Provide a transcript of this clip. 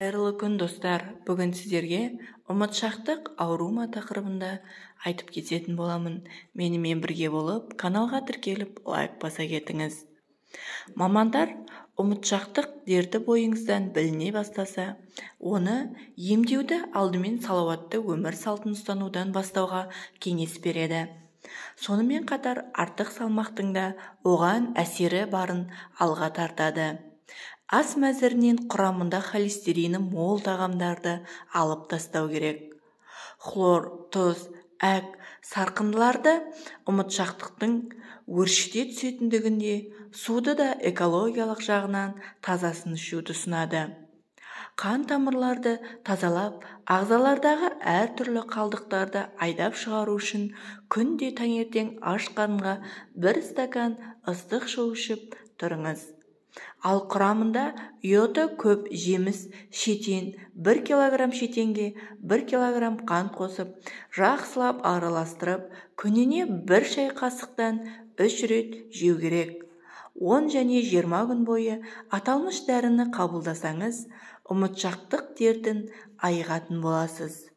Қайырлы күн, достар! Бүгін сіздерге ұмытшақтық ауру ма тақырыбында айтып кететін боламын. Менімен бірге болып, каналға тіркеліп, лайк баса кетіңіз. Мамандар ұмытшақтық дерті бойыңыздан біліне бастаса, оны емдеуді алдымен салауатты өмір салтын ұстанудан бастауға кеңес береді. Сонымен қатар артық салмақтың да оған әсері барын алға тартады. Ас мәзірінен құрамында холестерині мол тағамдарды алып тастау керек. Хлор, тұз, әк, сарқындыларды ұмытшақтықтың өршіте түсетіндігінде, суды да экологиялық жағынан тазасын ішуді ұсынады. Қан тамырларды тазалап, ағзалардағы әртүрлі қалдықтарды айдап шығару үшін күнде таңертең аш қарынға бір стакан ыстық шу ішіп тұрыңыз. Ал құрамында йоды көп жеміс шетен 1 килограмм шетенге 1 килограмм қант қосып, жақсылап араластырып, күніне 1 шай қасықтан 3 рет жеу керек. 10 және 20 күн бойы аталмыш дәріні қабылдасаңыз, ұмытшақтық дертін айығатын боласыз.